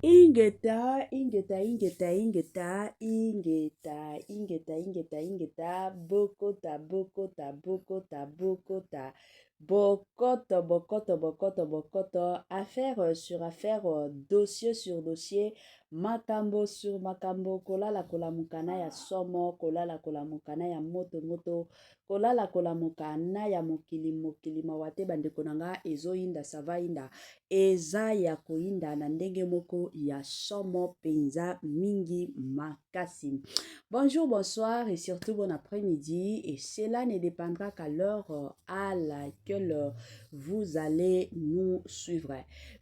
Ingeta, ingeta, ingeta, ingeta, ingeta, ingeta, ingeta, ingeta, bokota, bokota, bokota, bokota, bokoto, bokoto, bokoto, bokoto, affaire sur affaire, dossier sur dossier, makambo sur makambo, kolala kolamuka na ya somo, kolala kolamuka na ya moto moto, kolala kolamuka na ya mokili mokili mawa te bandeko na nga ezoyinda sava yinda eza ya koyinda na ndenge moko ya somo penza mingi makasi. Bonjour, bonsoir et surtout bon après-midi et cela ne dépendra qu'à l'heure à laquelle vous allez nous suivre.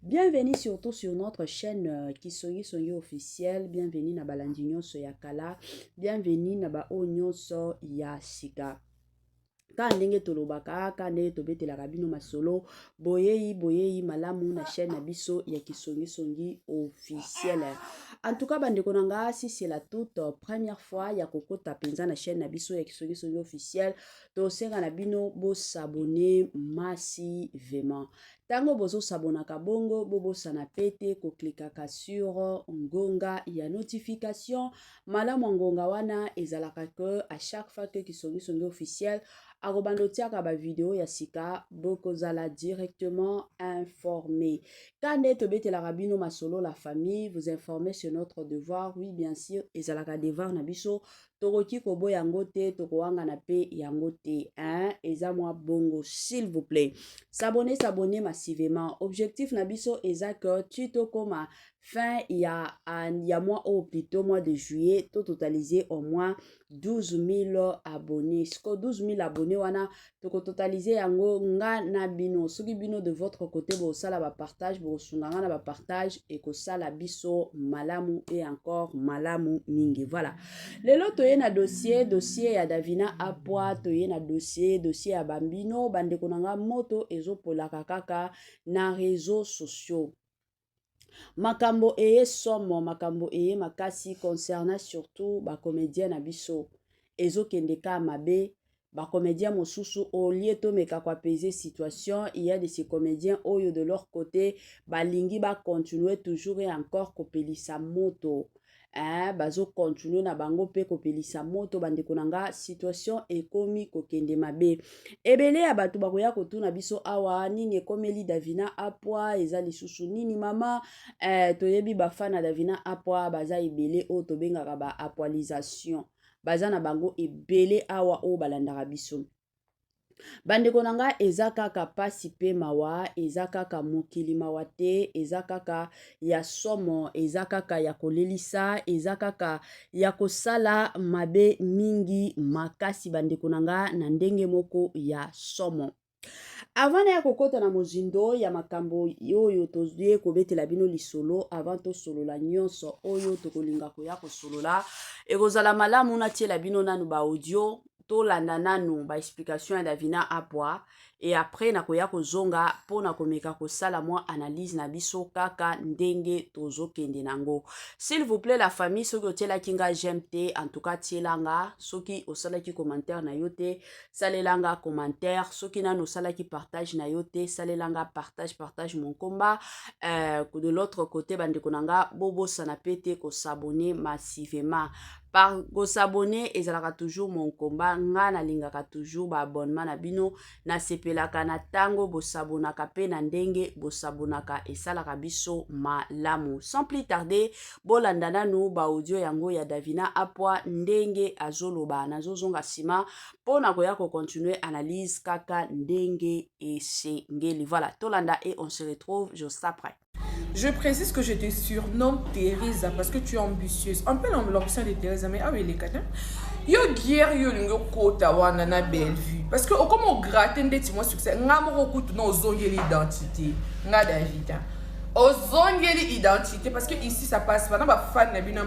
Bienvenue surtout sur notre chaîne Kisongi Songi officielle. Bienvenue na balandi nyonso ya kala. Bienvenue na ba oyo nyonso ya sika. Kaka ndenge tolobaka, kaka ndenge tobetelaka bino masolo, boyei boyei malamu na chaîne na biso ya Kisongi Songi officielle. En tout cas bandeko na nga, si c'est la toute première fois ya kokota penza na chaîne na biso ya Kisongi Songi officielle, tosenga na bino bo s'abonner massivement. Tango bozo s'abonnaka bongo, bobosana pe te koklikaka sur ngonga ya notification. Malamu ya ngonga wana ezalaka que à chaque fois que Kisongi Songi officiel akobanda otiaka ba video ya sika, bokozala directement informé. Kande tobetelaka bino masolo la famille, vous informer sur notre devoir. Oui, bien sûr, ezalaka devoir na biso, tokoki koboya yango te, tokowangana pe yango te, hein? Eza mwa bongo, s'il vous plaît. S'abonner, s'abonner massivement. Objectif na biso eza que tu tokoma fin ya mois oyo, plutôt mois de juillet, to totaliser au moins 12 000 abonnés. Siko 12 000 abonnés wana tokototaliser yango nga na bino. Soki bino de votre côté bosala ba partage, bosunga nga na ba partage, ekosala biso malamu et encore malamu mingi. Voilà. Lelo toye na dossier, dossier ya Davina Apwa, toye na dossier, dossier ya Bambino, bandeko na nga moto ezopolaka kaka na réseaux sociaux. Makambo eye somo, makambo eye makasi concernant surtout ba comédien na biso. Ezokende ka mabe, ba comédien mosusu au lieu tomeka ko apaiser situation, il y a de ces comédiens oyo de leur côté balingi ba continuer toujours et encore kopelisa moto. Hein, bazo continuer na bango pe kopelisa moto bandeko na nga, situation ekomi kokende mabe. Ebele ya bato bakoya kotuna biso awa nini ekomeli Davina Apwa, eza lisusu nini mama? Toyebi bafana Davina Apwa baza ebele oyo tobengaka ba apoalisation. Baza na bango ebele awa oyo balandaka biso. Bandeko na nga, eza kaka pasi pe mawa, eza kaka mokili mawa te, eza kaka ya somo, eza kaka ya kolelisa, eza kaka ya kosala mabe mingi makasi bandeko na nga na ndenge moko ya somo. Avant na ya kokota na mozindo ya makambo oyo toye kobetela bino lisolo, avant tosolola nyonso oyo tokolinga koya kosolola, ekozala malamu natiela bino nanu ba audio, tolanda nanu ba explication ya Davina Apwa et après nakoya kozonga mpona komeka kosala mwa analyse na biso kaka ndenge tozokende nango. S'il vous plaît la famille, soki otielaki nga j'aime te, en tout cas tielanga, soki osalaki commentaire na yo te, salelanga commentaire, soki nanu osalaki partage na yo te, salelanga partage, partage mon combat. De l'autre côté bandeko na nga, bobosana pe te kosabonner massivement. Par kosabonner ezalaka toujours mon combat, nga nalingaka toujours ba abonnement na bino, nasepelaka na tango bosabonaka pe na ndenge bosabonaka esalaka biso malamu. Sans plus tarder, bolanda nanu ba audio yango ya Davina Apwa ndenge azoloba, nazozonga nsima mpona koya kocontinue analyse kaka ndenge esengeli. Voilà, tolanda et on se retrouve juste après. Je précise que je te surnomme Teresa parce que tu es ambitieuse. Un peu l'ambition de Teresa, mais ah oui, les quatre. Yo guerre yo lingo kota wana na Bellevue parce que okoma ogratte ndeti mwa succès nga moko kutu na ozongeli identité nga David ozongeli identité parce que ici ça passe pas na ba fan na bino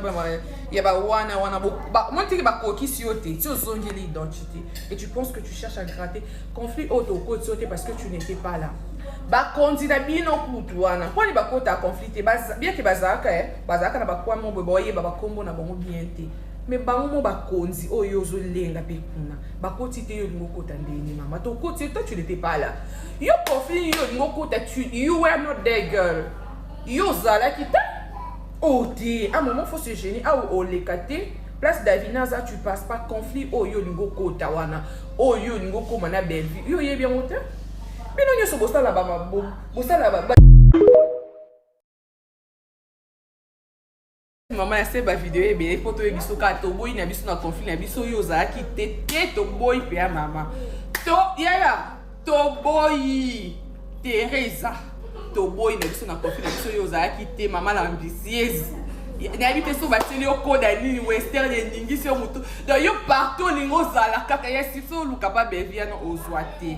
ya ba wana wana moi tiki bakokisi yo te ti ozongeli identité et tu penses que tu cherches à gratter conflit oyo tokoti yo te parce que tu n'étais pas là. Bakonzi na bino kutu wana mponi bakota conflit te, bien ke bazalaka bazalaka na bakwamo boye baoyeba bakombo na bango bien te, mais bango mo bakonzi oyo ozolenga mpe kuna bakoti te. Yo olingi okota ndeni mama tokoti, toi tu n'étais pas là. Yo conflit yo olingi okota, you were not there, girl, yo ozalaki te. Oh te, à un moment faut se gêner. Ah oleka te. Place Davina aza tu passes pas conflit oyo olingi okota wana. Oyo olingi okoma na Bellevue. Yo oyebi yango te? Bino nyonso bosala ba bosala ba mama ya se bavideo ebele mpo toyebi biso kaka toboyi na biso na conflit na biso oyo ozalaki te te toboyi mpe ya mama to yaya toboyi teresa toboyi na biso na conflit na biso oyo ozalaki te mama la ambitieuse nayebi te so batieli yo koda nini western eningisi yo motu donc yo partout olingi ozala kaka ya siso oluka pa beviano ozwa te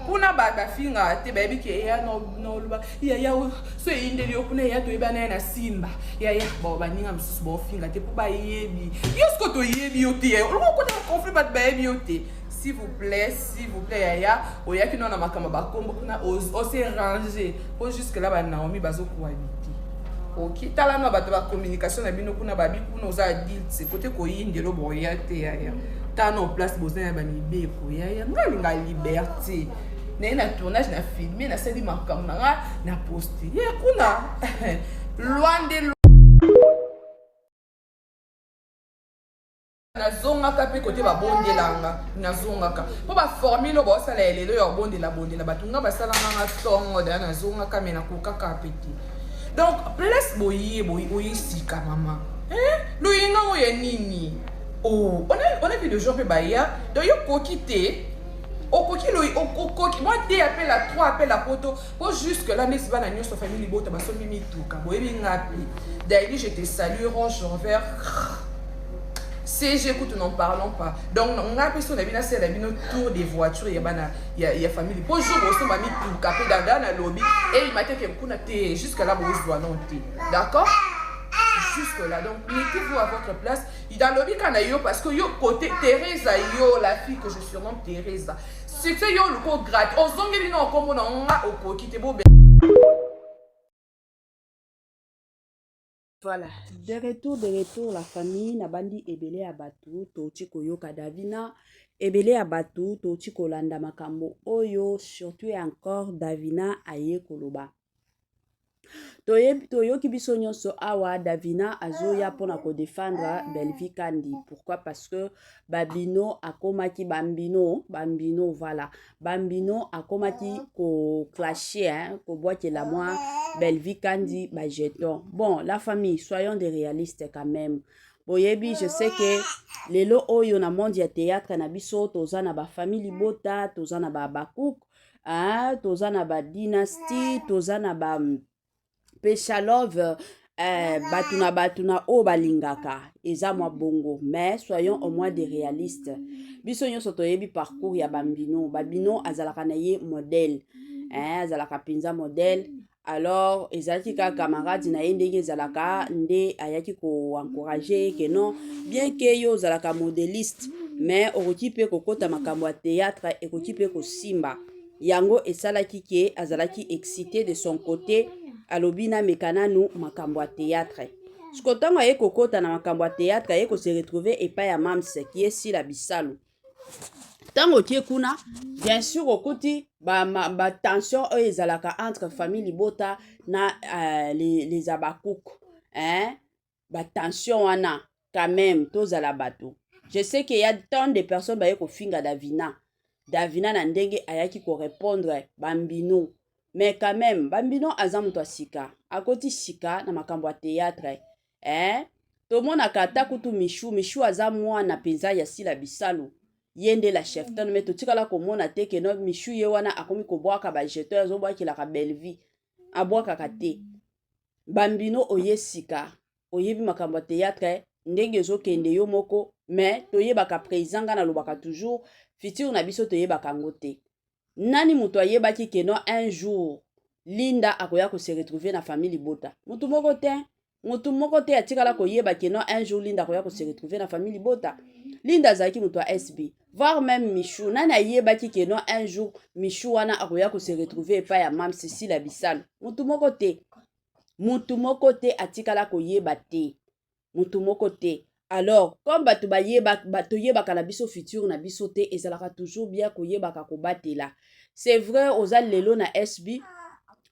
kuna bafingaka te bayebi ke eya noloba yaya so eyindeli yo kuna eya toyebana ye na simba yaya bo baninga mosusu baofinga te mpo bayebi yo siko toyebi yo te yaya oloko okota na conflit bato bayebi yo te. S'il vous plaît, s'il vous plaît yaya oyaki nao na makambo bakombo kuna ose range mpo jusque là ba Naomi bazo cohabiter. Ok, tala na bato ba communication na bino kuna babi kuna oza adulte kote koyindelo boya te yaya. Tala na place boza ya ba mibeko yaya. Nga linga liberté. Naye na tournage na filme nasali makambo na nga na poste. Ye kuna loi nde Nazongaka pe kote babondelanga, nazongaka po ba formule oyo baosala ya lelo ya kobondela bondela bato nga basalanga nga tongo daya nazongaka me nakokaka pe te. Donc place boye boye oye sika mama hein loyenga oyo ya nini oh on a vu de gens pe baya donc yo koki te okoki loyi okoki mwa deux appel à trois appel à poto po jusque là neti bana nyonso famille libota basombi mituka boyebi nga pe Daily je te salue Range Rover CG kutu n'en parlons pas. Donc nga pe so na bino asala bino tour des voitures ya bana ya, ya famille. Po jour bosomba mituka pe dada na lobi et il m'a te kuna te jusque là bozwa non te. D'accord? Jusque là donc mettez-vous à votre place. Il a lobi kana yo parce que yo côté Teresa yo la fille que je surnomme Teresa. Succès yo luko gratte. Ozongeli no kombo na nga okoki te bo. Voilà, de retour la famille na bandi ebele ya bato touti koyoka Davina, ebele ya bato touti kolanda makambo oyo surtout et encore Davina aye koloba. Toyoki biso nyonso awa Davina azoya mpona kodefendre Bellevue Kandi. Pourquoi? Parce que Babino akomaki Bambino, Bambino voilà. Bambino akomaki ko clasher hein, kobwakela mwa Bellevue Kandi ba jetons. Bon, la famille, soyons des réalistes quand même. Boyebi, je sais que lelo oyo na monde ya théâtre na biso toza na ba famille libota, toza na ba Habacuc, hein, toza na ba dynastie, toza na ba Peshalove eh, bato na bato na oyo balingaka eza mwa bongo mais soyons au moins des réalistes. Biso nyonso toyebi parcours ya Bambino. Bambino azalaka na ye modèle eh, azalaka mpenza modèle. Alors ezalaki kaka camarade na ye ndenge ezalaka nde ayaki ko encourager ye que non, bien que yo ozalaka modéliste mais okoki mpe kokota makambo ya théâtre, ekoki mpe kosimba. Yango esalaki ke azalaki excité de son côté, alobi nameka nanu makambo ya théâtre. Siko ntango aye kokota na makambo ya théâtre, aye ko se retrouver epai ya Mams qui est Sila Bisalu. Ntango okie kuna, bien sûr okuti ba, ma, ba tension oyo ezalaka entre famille libota na les Habacuc, hein? Ba tension wana quand même tozala bato. Je sais qu'il y a tant de personnes baye kofinga Davina. Davina na ndenge ayaki ko répondre Bambino. Mais quand même Bambino aza moto ya sika, akoti sika na makambo ya théâtre. Hein? Tomonaka ata kutu Michou, Michou aza mwana penza ya Sila Bisalu. Ye nde la cheftaine, mais totikala komona te que no Michou ye wana akomi kobwaka ba jetons, azobwakelaka Bellevue. Abwakaka te. Bambino oye sika, oyebi makambo ya théâtre ndenge ezokende yo moko, mais toyebaka présent, nga nalobaka toujours futur na biso toyebaka yango te. Nani moto ayebaki que no un jour Linda akoya ko se retrouver na famille libota? Moto moko te, moto moko te atikala koyeba que no un jour Linda akoya ko se retrouver na famille libota. Linda azalaki moto ya SB, voire même Michou. Nani ayebaki que no un jour Michou wana akoya ko se retrouver epai ya Mam Cécile Bisalu? Moto moko te, moto moko te atikala koyeba te, moto moko te. Alors comme bato bayeba, toyebaka na biso futur na biso te, ezalaka toujours bien koyebaka kobatela. C'est vrai oza lelo na SB,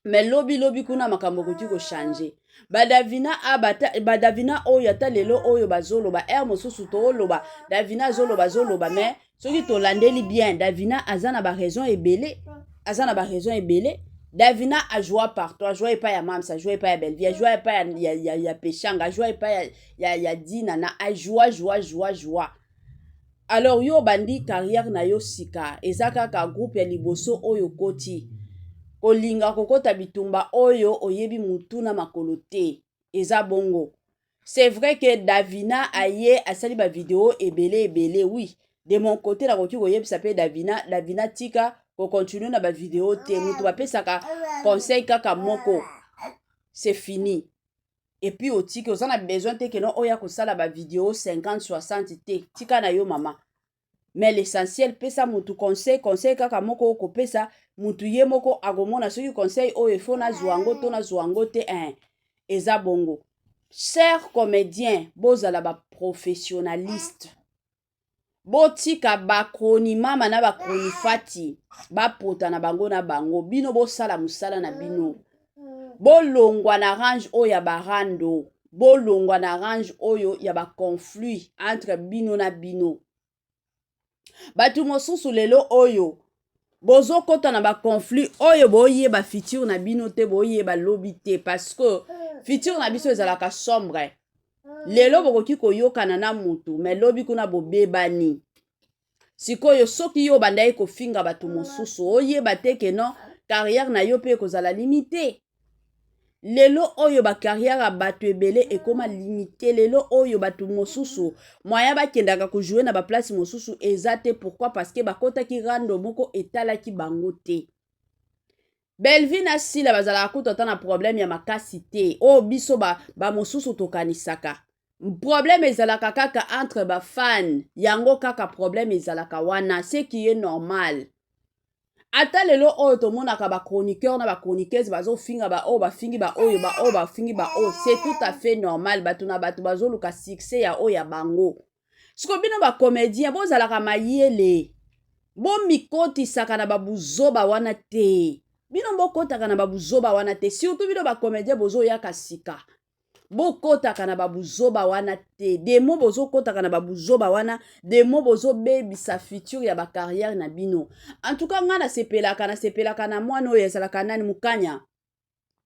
mais lobi lobi kuna makambo ekoki kochanger. Badavina a badavina oyo ata lelo oyo bazoloba heure mosusu tooloba Davina azoloba azoloba, mais soki tolandeli bien, Davina aza na baraison ebele, aza na baraison ebele. Davina ajoua partout, ajoua epai ya Mams, ajoua epai ya Bellevie, ajoua epai ya Peshanga, ajoua epai ya Dina na ajoua joua joua joua. Alors yo obandi carrière na yo sika, eza kaka groupe ya liboso oyo okoti, kolinga kokota bitumba oyo oyebi mutu na makolo te. Eza bongo, c'est vrai que Davina aye asali bavideo ebele ebele. Oui, de mon côté nakoki koyebisa mpe Davina: Davina, tika kocontinue na bavideo te. Moto bapesaka conseil kaka moko, c'est fini. Et puis otiki, oza na besoin te keno oya kosala bavideo 50 60 te. Tika na yo, mama. Mais l'essentiel, pesa mutu conseil, conseil kaka moko okopesa mutu, ye moko akomona soki conseil oyo efo nazwa yango to nazwa yango te, hein. Eza bongo. Cher comédien, bozala baprofessionnaliste, botika bakronimama na bakronifati bapota na bango na bango. Bino bosala mosala na bino, bolongwa na range oyo ya barando, bolongwa na range oyo ya baconflit entre bino na bino. Bato mosusu lelo oyo bozokɔta na baconflit oyo, boyeba futur na bino te, boyeba lobi te, parce que futur na biso ezalaka sombre. Lelo bokoki koyokana na motu, mais lobi kuna bobebani. Sikoyo soki yo obandaki kofinga bato mosusu, oyeba te ke non, carrière na yo mpe ekozala limité. Lelo oyo bacarrière ya bato ebele ekóma limité. Lelo oyo bato mosusu moyen bakendaka kojouer na baplace mosusu eza te. Pourquoi? Parce que bakɔtaki rando moko etalaki bango te. Bellevie na Sila bazalaka kutu ata na problème ya makasi te oyo biso bamosusu ba tokanisaka. Problème ezalaka kaka entre bafan, yango kaka problème ezalaka wana, ce qui est normal. Ata lelo oyo tomonaka bachroniqueur na bachroniqueuse bazofinga, baoyo bafingi baoyo, baoyo bafingi baoyo, c'est tout à fait normal. Bato na bato bazoluka succès ya oyo ya bango. Siko bino bacomédien, bozalaka mayele, bomikotisaka na babuzoba wana te. Bino bokotaka na babuzoba wana te, surtout bino bacomédien bozoyaka sika, bokotaka na babuzoba wana te. Demo bozokotaka na babuzoba wana, demo bozobebisa futur ya bacarrière na bino. En tout cas, ngai nasepelaka na mwana oyo ezalaka nani, Mokanya.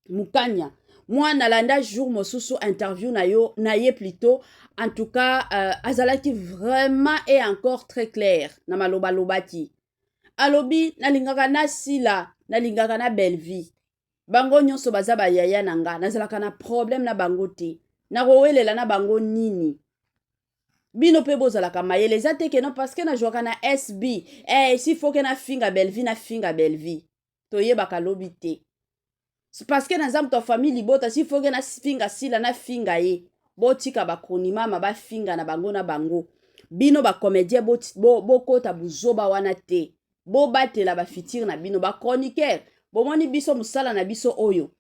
Mokanya mwana, alanda jour mosusu interview na yo na ye plutôt. En tout cas, azalaki vraiment et encore très clair na maloba. Alobaki, alobi: nalingaka na Sila, nalingaka na Bellevie, bango nyonso baza bayaya na nga, nazalaka na problème na bango te, nakowelela na bango nini? Bino mpe bozalaka mayele. Eza te keno parce que nazwaka na SB, s'il faut que nafinga Bellevie, nafinga Bellevie. Toyebaka lobi te. Parce que naza moto ya famille libota, s'il faut que nafinga Sila, nafinga ye. Botika bakronimama bafinga na bango na bango. Bino bacomédien, bokota bo buzoba wana te, bobatela bafutur na bino. Bachroniqueur, bomoni biso mosala na biso oyo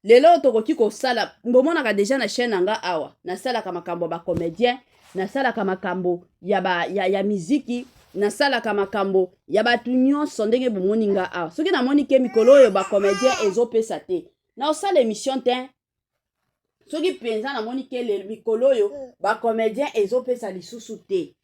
lelo tokoki kosala, bomonaka déjà na chaîne na nga awa, nasalaka makambo ya bacomédien, nasalaka makambo ya miziki, nasalaka makambo ya bato nyonso. Ndenge bomoni nga awa, soki namoni ke mikolo oyo bacomédien ezopesa te, naosala émission te. Soki mpenza namoni ke mikolo oyo bacomédien ezopesa lisusu te,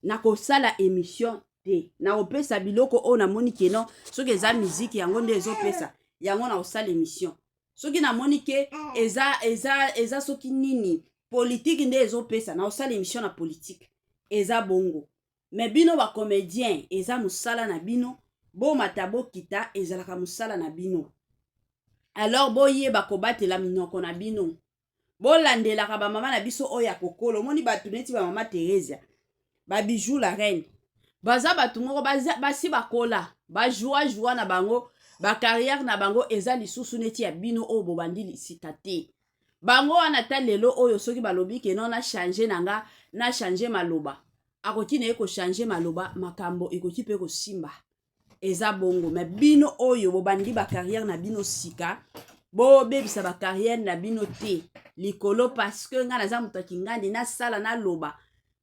nakosala émission te. Nakopesa biloko oyo namoni keno soki eza miziki, yango nde ezopesa, yango nakosala émission. Soki namoni ke eza soki nini, politike nde ezopesa, nakosala émission na politike. Eza bongo. Mais bino bacomédien, eza mosala na bino, bomata bokita, ezalaka mosala na bino. Alors boyeba kobatela minoko na bino, bolandelaka bamama na biso oyo ya kokolo. Omoni bato neti bamama Theresia, babijou la reine, baza bato moko basi bakola, bajua jua na bango, bacarrière na bango eza lisusu neti ya bino oyo bobandi lisika te. Bango wana, ata lelo oyo soki balobi ke non, nachange na nga, nachange maloba, akoki na ye kochange maloba, makambo ekoki mpe kosimba. Eza bongo. Mais bino oyo bobandi bacarrière na bino sika, bobebisa bacarrière na bino te likolo parce que ngai naza moto akingandi, nasala, naloba.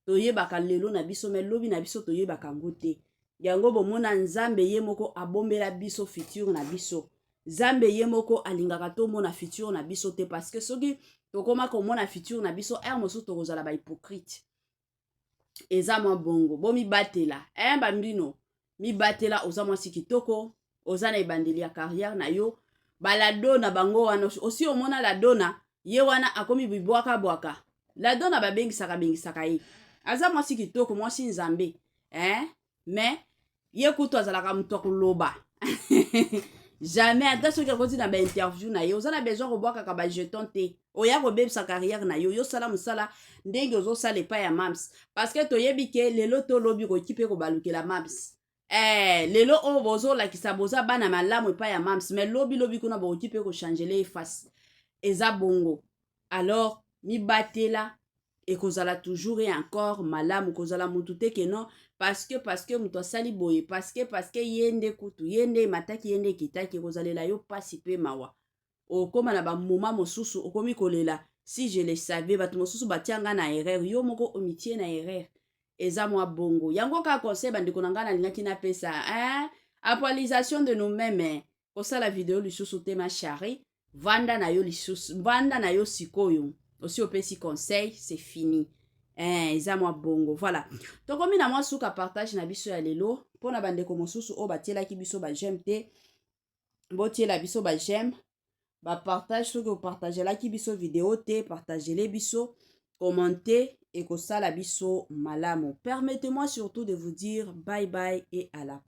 Toyebaka lelo na biso, mais lobi na biso toyebaka yango te. Yango bomona, Nzambe ye moko abombela biso futur na biso. Nzambe ye moko alingaka tomona futur na biso te, parce que soki tokóma komona futur na biso, heure mosusu tokozala bahypocrite. Eza mwa bongo. Bomibatela, eh, bambino, mibatela. Oza mwasi kitoko, oza na ebandeli ya carrière na yo. Baladona bango wana, osi omona Ladona ye wana akomi bibwakabwaka. Ladona babengisaka bengisaka ye, aza mwasi kitoko, mwasi Nzambe, eh? Mais ye kutu azalaka moto akoloba jamais, ata soki akoti na bainterview na ye. Oza na besoin kobwakaka bajeton te, oya kobebisa carrière na yo. Yosala mosala ndenge ozosala epai ya Mams, parce que toyebi ke lelo tolobi koki mpe kobalukela Mams. Lelo oyo bozolakisa boza bana malamu epai ya Mams, mais lobi lobi kuna bokoki mpe kochanger face. Eza bongo. Alors mibatela, ekozala toujours et encore malamu kozala mutu te ke non, parce que moto asali boye, parce que ye nde kutu, ye nde emataki, ye nde ekitaki. Ekozalela yo mpasi mpe mawa. Okóma na bamoma mosusu okomi kolela: "Si je le savais, bato mosusu batia nga na erreur." Yo moko omitie na erreur. Eza mwa bongo. Yango kaka conseil, bandeko na ngai, nalingaki napesa, hein? Actualisation de nous-mêmes. Kosala video lisusu te, ma chérie. Vanda na yo lisusu, vanda na yo. Sikoyo osi opesi conseil, c'est fini. Eza mwa bongo. Voilà, tokomi na mwa suka partage na biso ya lelo. Mpona bandeko mosusu oyo batielaki biso baj'aime te, botiela biso baj'aime, bapartage. Soki opartagelaki biso video te, partagele biso, commente, ekosala biso malamu. Permettez-moi surtout de vous dire bye bye et à la